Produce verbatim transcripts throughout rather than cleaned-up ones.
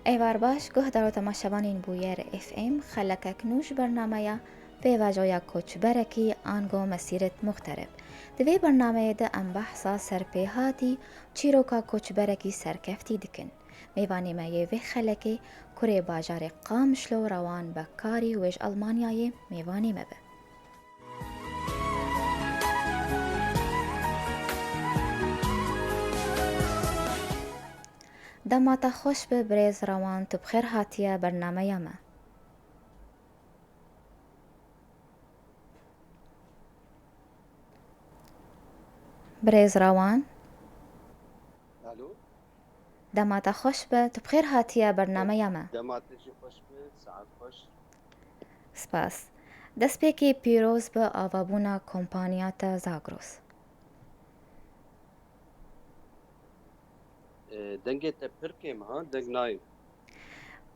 Êvar baş, guhdar û temaşevanên Bûyer F M, xelekek nû ji bernameya Pêvajoya Koçberekî ango Mesîret Muxterib. Di vê bernameyê de em behsa serpêhatî çîroka koçberekî serkeftî dikin. Mêvanê me yê vê xelekê kurê bajarê Qamişlo Rewan Bekkarî wê ji Almanyayê mêvanê me be. Dema te xweş be birêz Rewan, tu bi xêr hatiye bernameya me. Birêz Rewan. Alo. Dema te xweş be, tu bi xêr hatiye bernameya me. Dema te jî xweş be, saet xweş. Spas. Destpêkê pîroz be avabûna kompaniya te Zagros. E, dengê te pir kêm ha, deng nayê.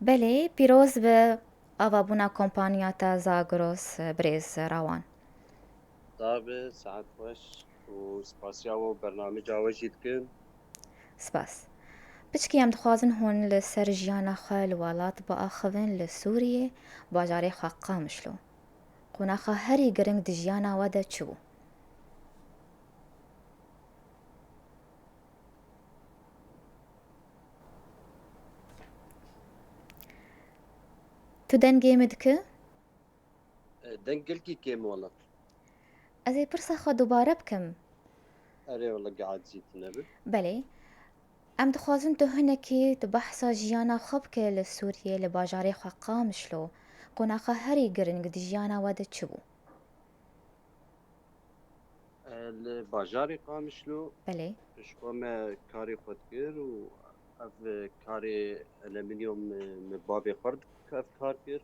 Belê, pîroz be avabûna kompaniya te Zagros, birêz Rewan. Sax be, saet xweş û spasiya we û bernamêja we jî dikim. Spas. Piçkî em dixwazin hûn li ser jiyana xwe li welat biaxivin li Sûriyê, bajarê xwe Qamişlo. Qonaxa herî giring di jiyana we de çi bû? Tu dengê min dike? E, deng gelkî kêm wela. Ez ê pirsa xwe dubare bikim. Erê wela gehecî tune bi. Belê. Em dixwazin tu hinekî tu behsa jiyana xwe bike li Sûriyê, li bajarê xwe Qamişlo. Qonaxa herî giring di jiyana we de çi bû? E, li bajarê Qamişlo Belê. Ji xwe me karê xwe dikir û ev karê alumînyum, e, min bavê xwe re dikir, ev kar kir.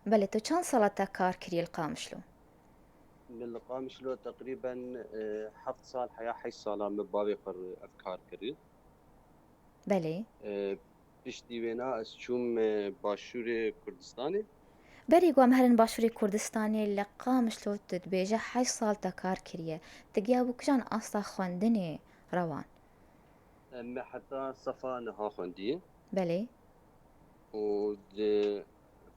Belê, tu çend sala te kar kiriye li Qamişlo? Min li Qamişlo teqrîben, e, heft sal, heya heşt sala min bavê xwe re ev kar kiriye. Belê. E, piştî wêna ez çûm, e, başûrê Kurdistanê. Berî ku em herin başûrê Kurdistanê, li Qamişlo tu dibêje heşt sal te kar kiriye. Tu giya bû kijan asta xwendinê Rewan? Em me heta sefa niha xwendiye. Belê. Û di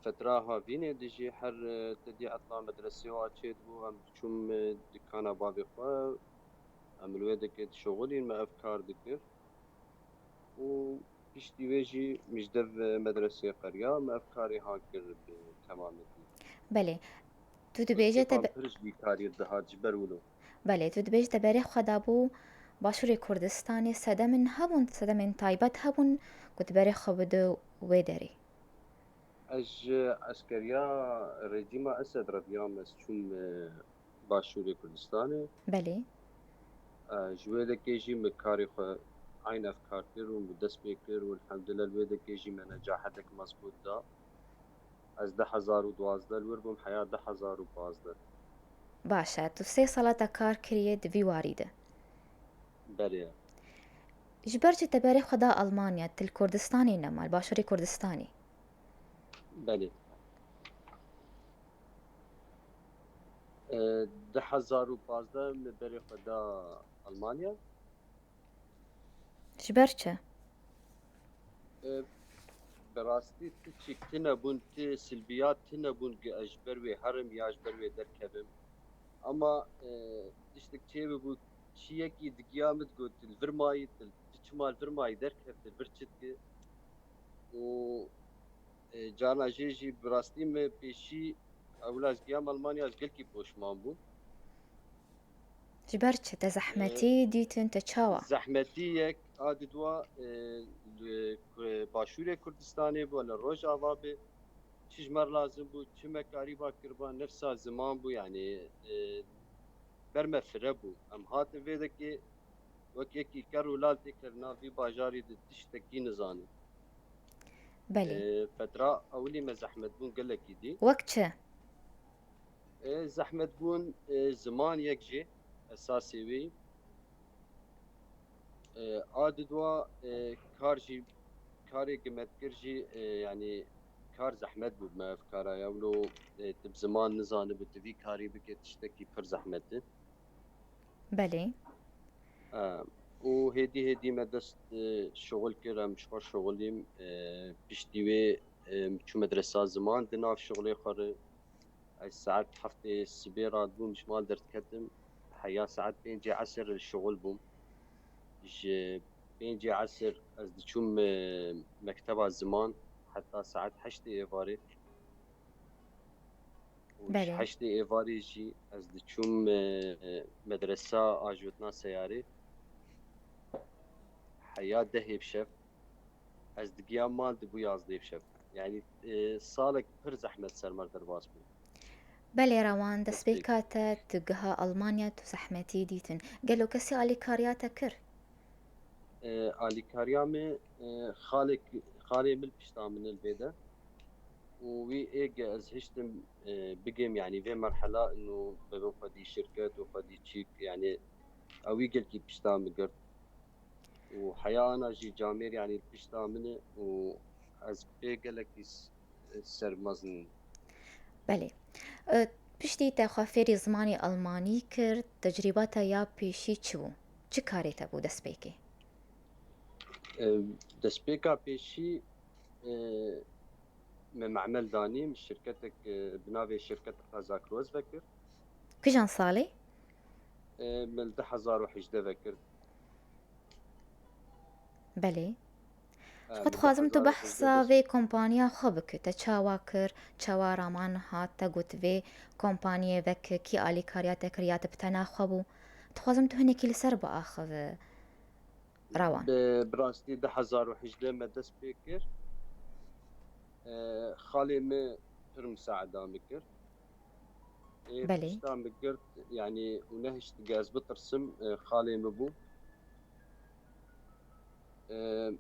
fetra havînê de jî her, e, tedî etla medresê wa çêdibû, em diçûm, e, dikana bavê xwe, em li wê dekê dişuxulîn, me ev kar dikir. Û piştî wê jî min ji dev medresê qeriya, min ev karê ha kir bi temametî. Belê. Tu dibêje te Kêfan be- pir ji vî karî dihat ji ber wilo. Belê, tu dibêje te berê xwe dabû başûrê Kurdistanê, sedemên hebûn, sedemên taybet hebûn ku tu berê xwe bide wê derê? Ez ji eskeriya rejîma Esed re biyam, ez çûm, e, başûrê Kurdistanê. Belê. E, ji wê dekê jî min karê xwe eyn ev kar kir û min dest pê kir û elhemdulillah li wê dekê jî me necahetek mezbût da. Ez du hezar û duwazdeh li wir bûm, heya du hezar û pazdeh. Baş e, tu sê sala te kar kiriye di vî warî de. Belê. Ji ber çi te berê xwe da Almanya, tu li Kurdistanê nema, li başûrê Kurdistanê? Belê. E, du hezar û pazdeh min berê xwe da Almanya. Ji ber çi? E, bi rastî tu çîk tune bûn, tu silbiyat tune bûn ku ez ji ber wê herim ya ji ber wê derkevim. Ama, e, tiştek çê bibû, çiyekî digiya min digot, tu li vir mayî, tu, tu çima li vir mayî derkev, tu li vir çi dikî? Û, e, carna jê jî bi rastî min pêşî, ewla ez giyam Almanya, ez gelkî poşman bûm. Ji ber çi? Te zehmetî dîtin, te çawa? Zehmetî yek, a di dua, e, li Ku-, başûrê Kurdistanê bû, li Rojava be, çi ji me re lazim bû, çi me karîba kiriba, nefsa ziman bû, yanî, e, ber me fire bû. Em hatin vê dekê wek yekî ker û lal tê ker nav vî bajarî de tiştekî nizanin. Belê. E, fetra ewilî me zehmet bûn gelekî dî. Wek çi? E, zehmet bûn, e, ziman yek jî esasê wî. E, a di dua, e, kar jî, karê ku me dikir jî, e, yanî kar zehmet bû me ev kara ya. Wilo, e, tu bi ziman nizanibi, tu vî karî bike tiştekî pir zehmet e. Belê. E, û hêdî hêdî me dest, e, şixul kir, em ji xwe şixulîm. E, piştî wê, e, çû medresa ziman di nav şixulê xwe re. Ez saet heftê sibê radibûm, ji mal derdiketim. Heya saet pêncê esir li şixul bûm. Ji pêncê esir ez diçûm, e, mekteba ziman heta saet heştê êvarê. Û ji Belê. heştê êvarê jî ez diçûm, e, e, medresa ajotina seyarê. Heya dehê bi şev. Ez digiyam mal dibû yazdê bi şev. Yani, e, salek pir zehmet ser me derbas bû. Belê Rewan, destpêka te tu giha Almanya tu zehmetî dîtin. Gelo kesî alîkariya te kir? E, alîkariya me, e, xalek, xalê min pişta min li vê de. Û wî êge ez hiştim, e, bigêm, yani vê merhela ino bibim xwedî şirket û xwedî çîk, yani ew wî gelkî pişta min girt. Û heya ana jî camêr, yani pişta min e û ez pê gelekî s-, sermezin. Belê. E, piştî te xwe fêrî zimanê almanî kir, tecrîba te ya pêşî çi bû? Çi karê te bû destpêkê? E, destpêka pêşî, e, me memel danî, min şirketek, e, bi navê şirket Qeza Cross vekir. Kijan salê? E, min li du hezar û hejdeh vekir. Belê. Ji xwe dixwazim tu behsa vê kompaniya xwe bike. Te çawa kir, çawa Rawan hat, te got vê kompaniyê veke, kî alîkariya te kir ya te bi tena xwe bû? Dixwazim tu hinekî li ser biaxive, Rawan. Bi, bi rastî du hezar û hejdeh me dest pê kir. E, xalê min pir misaeda min kir. Ê Belê. Pişta min girt, yani, û nehişt ge ez bitirsim, e, xalê min bû. E,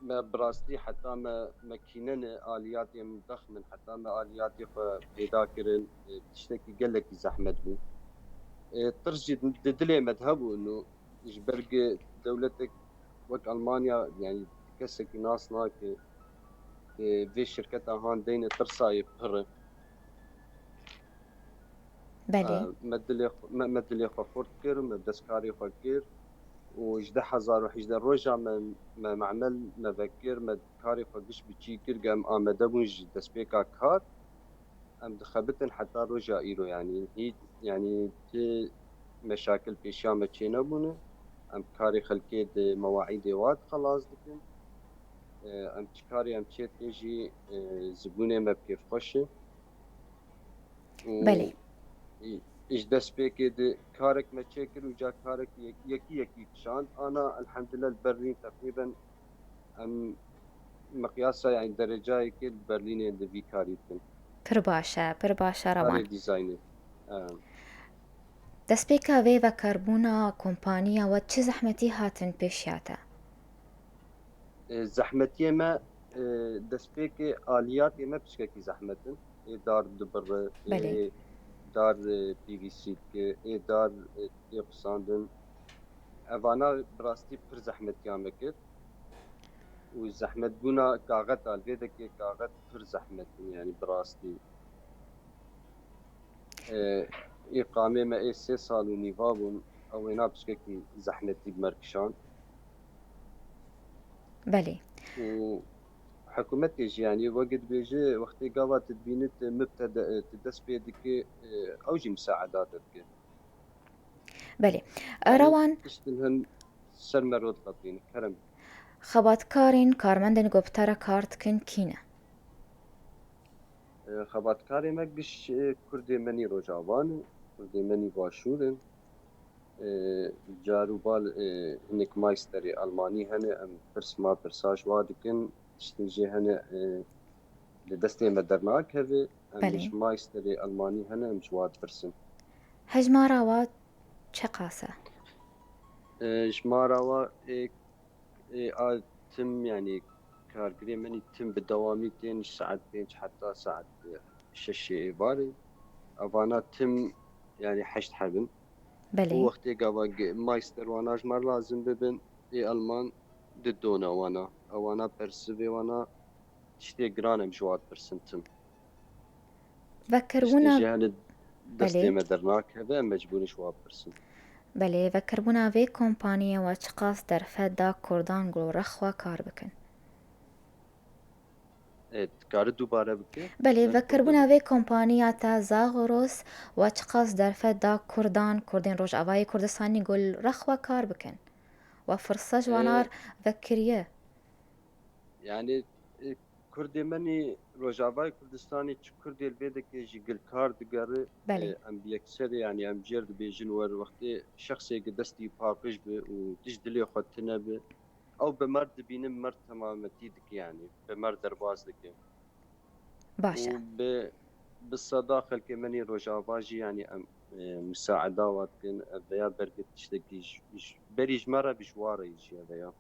me bi rastî heta me, me kînene aliyatê min dex min, heta me aliyatê xwe peyda kirin, e, tiştekî gelekî zehmet bû. E, tirs jî di dilê me de hebû, ino ji ber ku dewletek wek Almanya, yani kesekî nas nake, e, vê şirketa han deyne tirsa yê pir e. Belê. E, me dilê xwe, me, me dilê xwe xurt kir, me destkarê xwe kir û ji du hezar û hejdeh roja me, me memel me vekir, me karê xwe giş bi çî kir, em amade bûn ji destpêka kar. Em dixebitin heta roja îro, yani hîç, yani ti meşakil pêşiya me çênebûne. Em karê xelkê di mewaîdê wa xelas dikin. E, em çi karê em çêdikin jî, e, zibûnê me bi kêfxweş e. Û Belê. Î, ji destpêkê de karek me çêkir û ca karek yek-, yekî yekî kişand. Ana elhamdulillah li Berlîn teqrîben em miqyasa, yani derecayekê li Berlînê di vî karî dikin. Pir baş e, pir baş e Rewan. Karê dîzaynê. Em. Destpêka vê vekerbûna kompaniya we çi zehmetî hatin pêşiya te? E, zehmetiyê me, e, destpêkê aliyatê me piçkekî zehmet in. Ê dar dibire, Belê. Ê dar, e, P V C dike, ê dar, e, tê xusandin. Evana bi rastî pir zehmetiya me kir. Û zehmetbûna kaxeta li vê dekê kaxet pir zehmet in, yani bi rastî. E, îqamê me ê sê sal û nîva bûn, ew êna piçkekî zehmetî bi me kişand. Belê. Û hikûmetê jî, yanî weke dibêje, wextê gava tu dibînî tu mibtede, tu dest pê dikî, ew jî misaeda te dike. Belê. Yanî Rewan tiştin hin ser me rot qetîne. Kerem. Xebatkarên karmendên ku bi te re kar dikin kî ne? E, xebatkarê me giş, e, Kurdê me nî Rojava ne, Kurdê me nî Başûr in. E, car û bal, e, hinek maysterê Almanî hene, em pirs ma pirsa ji wa dikin. Tiştên jê hene, e, li destê me dernakeve. Em Belê. Ji maysterê Almanî hene, em ji wa dipirsin. Hejmara wa çeqas e? E, jimara wa, e, Ê, a tim, yanî kargirê min î tim bi dewamî tên ji saet pênc heta saet şeşê êvarê. Evana tim, yanî heşt heb in. Belê. Û wextê gava ge-, mayster wana ji me lazim bibin, ê Alman didona wana. Ewana persivê wana tiştê giran em ji wa dipirsin tim. Vekirbûna Tiştê jî hene destê Belê. Me dernakeve, em mecbûr in ji wa bipirsin. Belê, vekirbûna vê kompaniyê we çiqas derfet da Kurdan ku li Rexwa kar bikin? E, dikare dubare bike? Belê, vekirbûna vê kompaniya te Zagros we çiqas derfet da Kurdan, Kurdên Rojavayê Kurdistanê ku li Rexwa kar bikin? We firse ji wan ar vekiriye? Yani, e, Kurdê menî Rojavayê Kurdistanê çi Kurdê li vê dike jî gil kar digere. Belê. E, em bi yekserê, yani em jêr dibêjin wer wextê şexsêke destî paqij bi û tişt dilê xwe tune bi, ew bi mer dibînin, mer temametî dike, yani bi mer derbas dike. Baş e. Û bi, bi seda xelkê menî Rojava jî, yani em, e, musaeda wa dikin, ev veya bergir tiştekî ji, ji, berî ji me re bi ji wa re jî ev veya.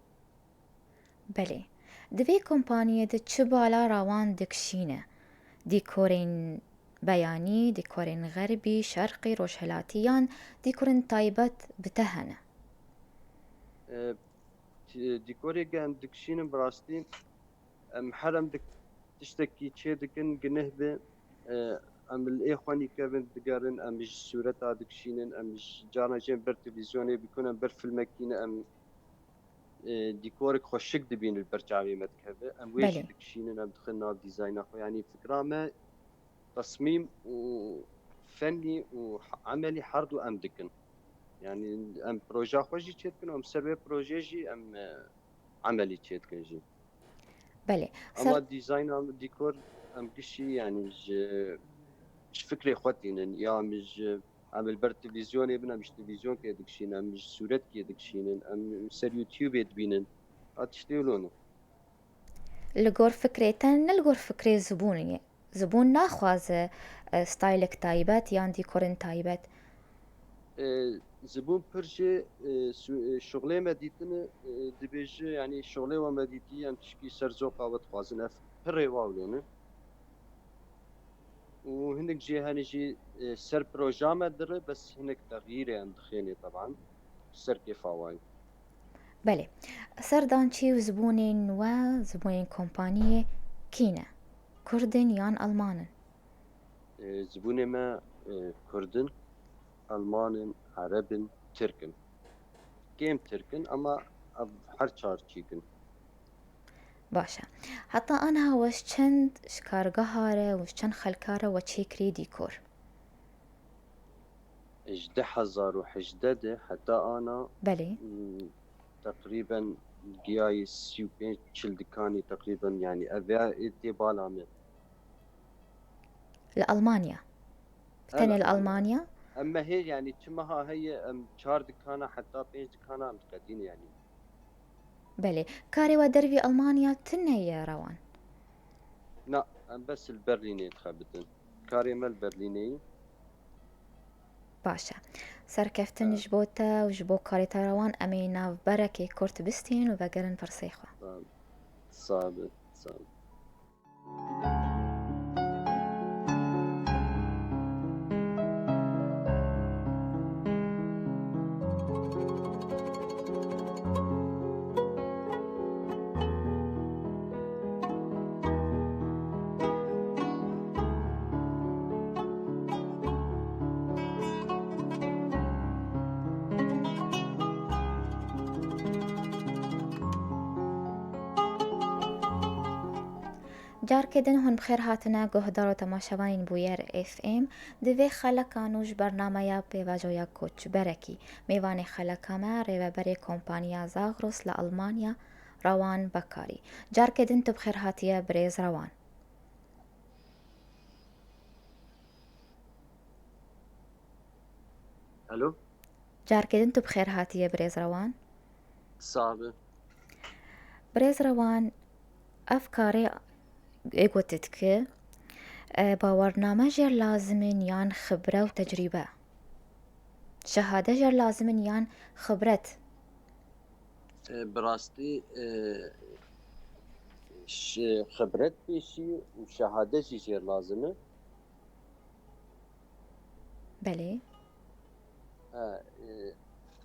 Belê. Di vê kompaniyê de çi bala rawan dikişîne? Dîkorên beyanî, dîkorên xerbî, şerqî, rojhilatî yan dîkorên taybet bi te hene? E, ti-, dîkorê ge em dikişînin bi rastî, em her em dik-, tiştekî çê dikin, gineh bi, e, em li ê xwe nîkevin digerin, em ji sûreta dikişînin, em ji carna jê ber televîzyonê bikun, em ber filmekî ne, em, e, dîkorek xweşik dibînin li ber çavê me dikeve, em wê jî Belê. dikişînin, em dixin nav dîzayna xwe. Yanî fikra me tesmîm û fennî û emelî herdu em dikin. Yani em projeya xwe jî çêdikin, em ser vê projeyê jî em, e, emelî çêdikin jî. Belê. Ser Ama dîzayna dîkor em gişî, yani ji, ji fikrê xwe tînin, ya em ji, em li ber televîzyonê bin, em ji televîzyonkê dikişînin, em ji sûretkê dikişînin, em ser YouTubeê dibînin. A tiştê wilo ne. Li gor fikrê te, ne li gor fikrê zibûnê ye. Zibûn naxwaze, e, stylek taybet yan dîkorên taybet. E, zibûn pir jê, e, su-, e, şuxlê me dîtine, e, dibêje, yani şuxlê we me dîtî, em tişkî ser zoqa we dixwazin. Ev pir rêwa wilo ne. Û hinek jê hene jî, e, ser proja me dire, bes hinek texyîrê em dixênê teban. Ser kêfa wan. Belê. Serdançî û zibûnên we, zibûnên kompaniyê kî ne? Kurd in yan Alman in? E, zibûnê me, e, Kurd in, Alman in, Ereb in, Tirk in. Kêm Tirk in, ama ev her çar çîk in. Baş e. Heta aniha we ji çend ji kargeha re û ji çend xelka re we çêkirî dîkor? Ji du hezar û hejdeh de heta ana, Belê. m, teqrîben giyayê sî û pênc çil dikanî teqrîben, yani ev ya ê tê bala me. Li Almanya. Tenê li Almanya? Em me hê, yani çi meha heye, em çar dikana heta pênc dikana em diqedîne yani. Belê. Karê we dervî Almanya tune ye Rewan? Na, em bes li Berlînê dixebitin. Karê me li Berlînê ye. Baş e. Serkeftin ji bo te û ji bo karê te Rewan, em ê navberekê kurt bistînin û vegerin pirsê xwe. Sağ be, sağ be. Carkê din hûn bi xêr hatine guhdar û temaşevanên Bûyer F M. Di vê xeleka nû ji bernameya pêvajoya koçberekî mêvanê xeleka me rêveberê kompaniya Zagros li Almanya Rewan Bekarî. Carkê din tu bi xêr hatiye birêz Rewan. Alo. Carkê din tu bi xêr hatiye birêz Rewan. Sağ be. Birêz Rewan, ev karê ê gotit ki, e, bawername jêr lazim in yan xibre û tecrîbe? Şehade jêr lazim in yan xibret? E, bi rastî, e, ş-, xibret pêşî û şehade jî jêr lazim e. Belê. E, e,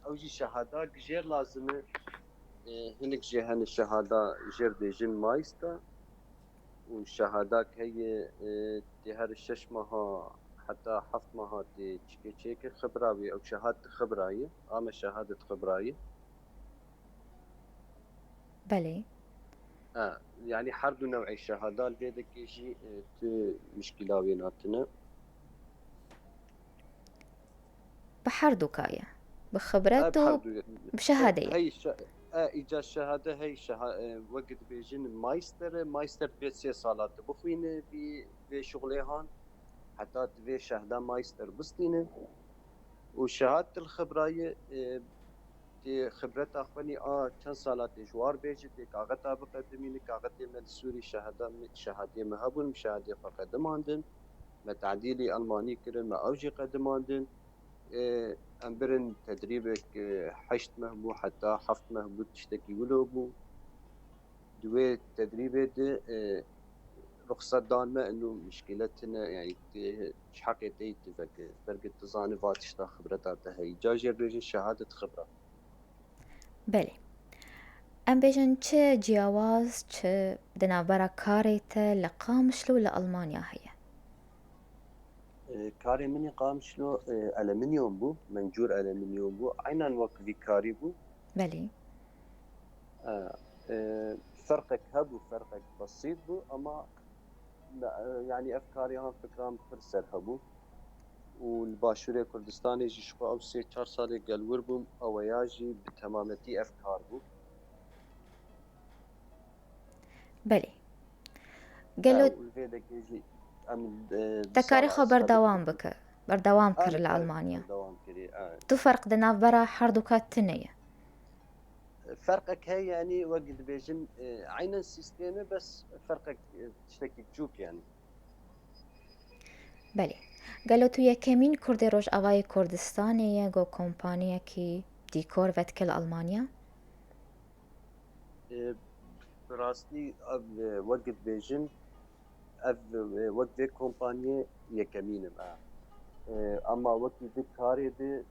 ew jî şehada jêr lazim e. E, hinek jê hene şehada jêr dêjin mayîsta û şehada heye, e, tê her şeş meha heta heft meha tê çikê çêkir xibra wî, ew şehadet xibra ye, ame şehadet xibra ye. Belê. Ha, yanî her du new'ê şehada li vê dekê jî, e, tu mişkîla wê natine. Bi her du ka ye. Bi xibret û bi şehadeyê. Hey, e, îca şehade hey şeha-, e, wek dibêjin meister e, meister divê sê sala tu bixwîne vî vê şuxlê han. Heta tu vê şehda meister bistîne. Û şehadet xibra ye, e, tê xibreta xwe nî a çend sala tê ji war bêjî, tê kaxeta biqedimînî, kaxetê me li Sûrî şehada min, şehadiyê me hebûn, min şehadiyê xwe qedimandin, me tadîlî Elmanî kirin, me ew jî qedimandin. Ê, em birin tedrîbek, e, heşt meh bû, heta heft meh bû, tiştekî wilo bû. Di wê tedrîbê de, e, ruxsat dan me, eno mişkîle tine, yanî tê ji heqê te yî tu veke, belkî tu zanî va tişta xibreta te heyî. Ca jê bêjin şehadet xibra. Belê. Em bêjin çi ciyawaz, çi di navbera karê te li Qamişlo û li Almanya heye? E, karê min ê Qamişlo, e, alüminyum bû, mencûr alüminyum bû. Aynen wek vî karî bû. Belê. E, e, ferqek hebû, ferqek besît bû, ama me, e, yanî ev karê han fikran pir ser hebû. Û li Başûrê Kurdistanê jî ji xwe ew sê çar salê gelwir bûm, eweya jî bi temametî ev kar bû. Belê. Gelo Ew vê dekê jî em, e, te karê xwe berdewam bike. Berdewam kir li Almanya. Berdewam kirî, e. Tu ferq di navbera herduka tune ye. Ferqek heye, yanî wek dibêjin, e, aynen sîstem e, bes ferqek, e, tiştekî biçûk yanî. Belê. Gelo tu yekemîn Kurdê Rojavayê Kurdistanê ye ku kompaniyekî dîkor vedike li Almanya? E, bi rastî ev, e, wek dibêjin, ev, e, wek vê kompaniyê yekemîn im, e. E, ama wekî di karê de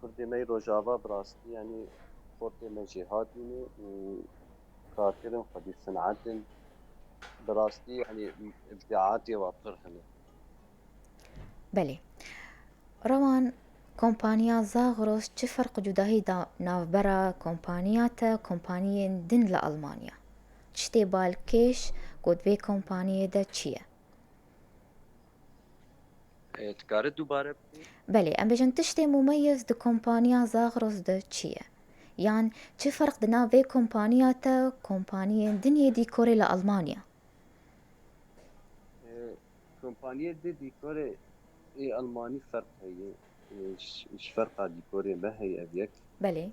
Kurdê me yê Rojava bi rastî, yanî xortê me jêhatî ne û karkirin xwedî sinet in. Bi rastî, yanî îbdaatê wa pir hene. Belê. Rewan, kompaniya Zagros çi ferq û cudahî da navbera kompaniya te û kompaniyên din li Almanya? Tiştê balkêş ku di vê kompaniyê de çi ye? E, dikare dubare bikî? Belê, em bêjin tiştê mumeyez di kompaniya Zagros de çi ye? Yan çi ferq di nav vê kompaniya te û kompaniyên din yê dîkorê li Almanya? E, kompaniyê di dîkorê ê Almanî ferq heye. E, ji, ji ferqa dîkorê me heye ev yek. Belê.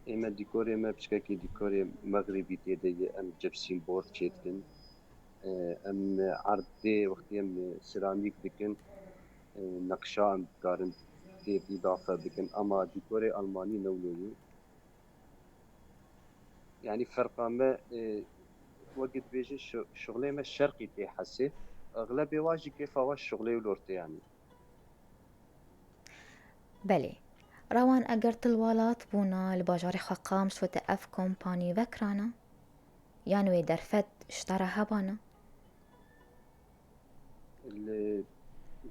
Ê me dîkorê me piçkekî dîkorê mexribî tê de ye, em cipsîn bor çê dikin. E, em erdê wextî em seramîk dikin, e, neqşa em dikarin tê îdafe bikin. Ama dîkorê Almanî ne wilo ye. Yanî ferqa me, e, wekî dibêje şi-, şixulê me şerqî tê hesê. Exlebê wa jî kêfa wa şixulê wilo tê yanî. Belê. Rewan eger tu li welat bûna, li bajarê xwe Qamişlo te ev kompanî vekirana? Yan wê derfet ji te re hebana? Li,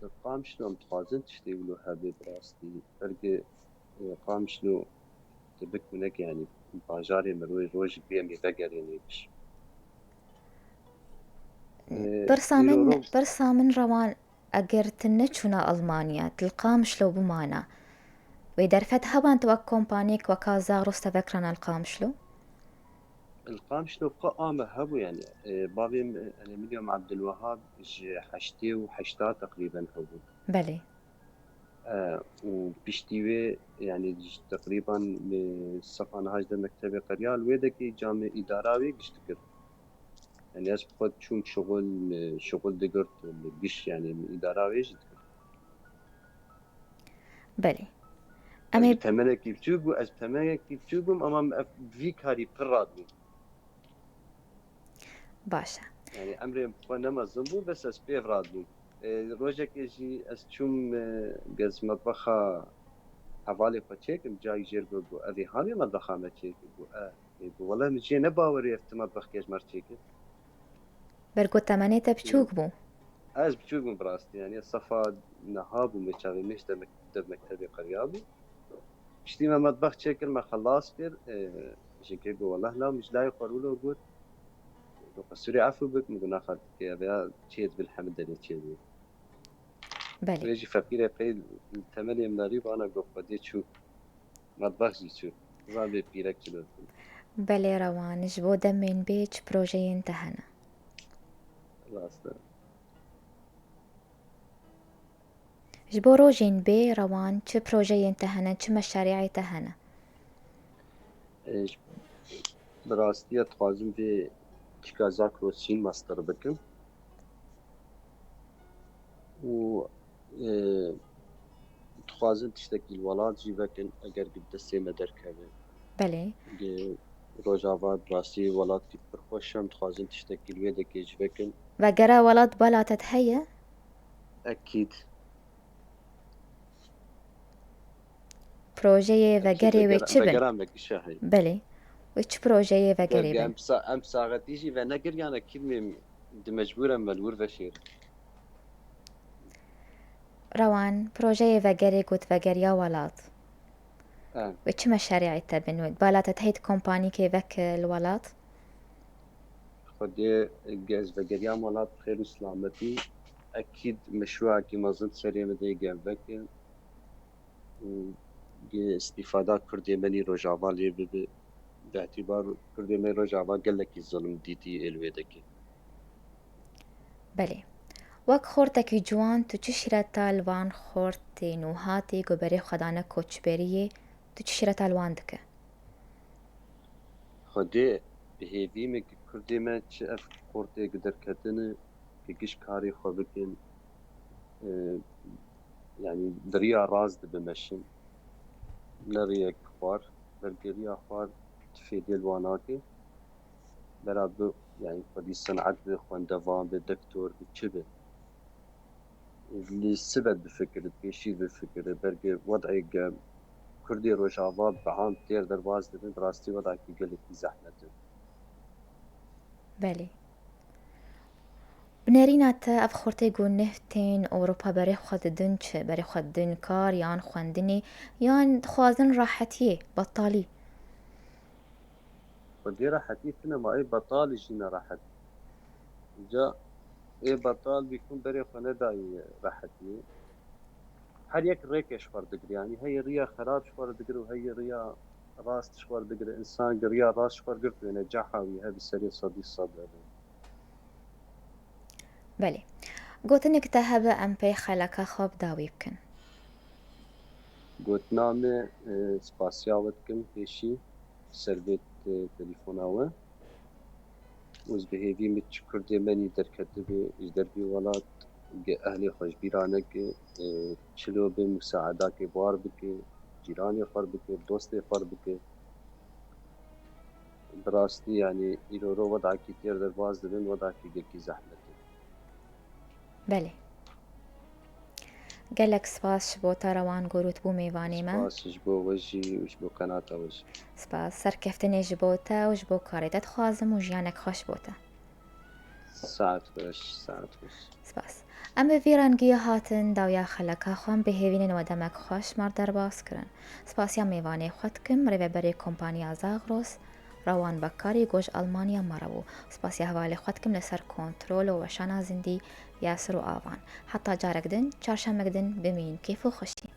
li Qamişlo em dixwazin tiştê wilo hebe bi rastî. Belkî, e, Qamişlo tu bik wî neke, yanî bajarê me roj, rojek bê em ê vegerînê giş. E, Pirsa min, îro roj- pirsa min Rewan, eger tu neçûna Almanya, tu li Qamişlo bimana, wê derfet heban tu wek kompaniyek weka Zagros te vekirana li Qamişlo? Li Qamişlo xwe a me hebû, yanî, e, bavê min, e, Alüminyum Abdulwehab ji heştê û heşta teqrîben hebû. Belê. E, û piştî wê, yanî, ji teqrîben, e, sefa niha ji de mektebê qeriya, li wê dekê camê îdara wê giş dikir. Yanî, ez bi xwe çûm şixul, e, şixul digirt, e, giş, yanî, îdara wê jî dikir. Belê. Ez Em ê bi temenekî biçûk bû, ez bi temenekî biçûk bûm, ama min ev, vî karî pir radibûm. Baş e. Yanî emrê xwe ne mezin bû, bes ez pêv radibûm. E, rojekê jî ez çûm, e, gez metbexa hevalê xwe çêkim, cayî jêr got, got, "Evê hanê metbexa me çêkir?" Got, "E." Ê, got, "Wele min jê ne bawerî ev ti metbexkê ji me re çêkir." Ber ku temenê te biçûk bû. Ez biçûk bûm bi rastî, yanî sefa niha bûm, çavê min ji dev mektebê qeriya bû. Piştî me metbex çêkir, me xelas kir. E, jinkê got, "Weleh la, min ji layê xwe wilo got." Got, "Qesurê efû bik." Min got, "Na xaltikê, ev ya çê dibe, li hemî derê çê dibe." Belê. Wê jî feqîrê qey li temenê min nerî vana got, "Xwedê çû." Metbex jî çû. Zan bê pîrek çi dibin. Belê Rewan, ji bo demên bê çi projeyên te hene? Rast e. Ji bo rojên bê Rewan çi projeyên te hene, çi meşarî'ê te hene? E, ji, bi rastî ya dixwazim vê tîka Zagros jî master bikim. Û, e, dixwazin tiştekî li welat jî vekin, eger bi destê me derkeve. Belê. Di Rojava bi rastî welatî pir xweş e, em dixwazin tiştekî li wê dekê jî vekin. Vegera welat bala te heye? Ekîd. Projeyê vegerê wê çi bin? Vegera me gişe heye. Belê. Wê çi projeyê vegerê bin? Em sa-, em saxetî jî venegiriyane kî me di mecbûr em me li wir veşêrin. Rewan, projeyê vegerê got vegeriya welat. E. Wê çi meşarî'ê te bin? Wê bala te heyt kompanîkê veke li welat? Xwedê ge ez vegeriyam welat bi xêr û silametî, ekîd meşrûekî mezin serê min de gem veke û ge îstîfada Kurdê me nî Rojava lê bibe. Bi îtîbar Kurdê me Rojava gelekî zilm dîtî ê li wê dekê. Belê. Wek xortekî ciwan, tu çi şîreta li van xortê nûhatê ku berê xwe dane koçberiyê, tu çi şîreta li wan dike? Xwedê bi hêvî me ku Kurdê me çi ev xortê ku derketine, ku giş karê xwe bikin, e, yanî di riya rast de bimeşin. Ne riyek xwar, belkî riya xwar ti fêdê li wan nake. Bera bi, yanî xwedî senet bi, xwendevan bi, doktor bi, çi bi. Li sibet bifikire, pêşî bifikire, belkî wed'ê ge Kurdê Rojava bi am têr derbas dibin, bi rastî wed'ekî gelekî zehmet e. Belê. Bi nerîna te ev xortê ku neh tên Ewropa berê xwe didin çi? Berê xwe didin kar yan xwendinê yan dixwazin rahetiyê, betalî? Xwedê rehetî tune ma ê betalî jî ne rehet. Ca ê betal bî ku berê xwe nedayî rehetiyê. Her yek rêkê ji xwe digire. Yanî heyî riya xerab ji xwe digire û heyî riya rast ji xwe digire. Însan gi riya rast ji xwe girt wêne ceha wî hebe serê sedî sed hebe. Belê. Gotinek te hebe em pê xeleka xwe bi dawî bikin. Gotina me, e, spasiya we dikim pêşî ser vê te-, telefona we. Û ez bi hêvî min çi Kurdê me nî derketibe ji dervî welat, ge ehlê xwe ji bîra neke, e, çilo be, musaedakê bar bike, cîranê xwe bike, dostê xwe bike. Bi rastî, yanî îro ro wedakî têr derbas dibin, wedakî gelkî zehmet e. Belê. Gelek spas ji bo te Rewan Gorût bû mêvanê me. Spas ji bo we jî û ji bo qenata we jî. Spas. Serkeftinê ji bo te û ji bo karê te dixwazim û jiyanek xweş bo te. Saet xweş, saet xweş. Spas. Em bi vî rengî hatin dawiya xeleka xwe, em bi hêvî ne we demek xweş mar derbas kirin. Spasiya mêvanê xwe dikim, rêveberê kompaniya Zagros, Rewan Bekarî, ku ji Almanya me re bû. Spasiya hevalê xwe dikim li ser kontrol û weşana zindî Yasir û Avan. Heta carek din, çarşemek din, bimînin kêf û xweşî.